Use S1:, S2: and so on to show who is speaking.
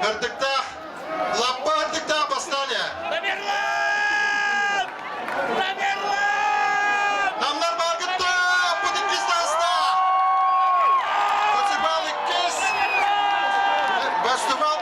S1: Ырдыктаах, лаппа ырдыктаах бастаан ээ.
S2: Тамерлан! Тамерлан!
S1: Намнар бааргытта, оппут иккис тааста! Көтүбал иккис! Бастыбал.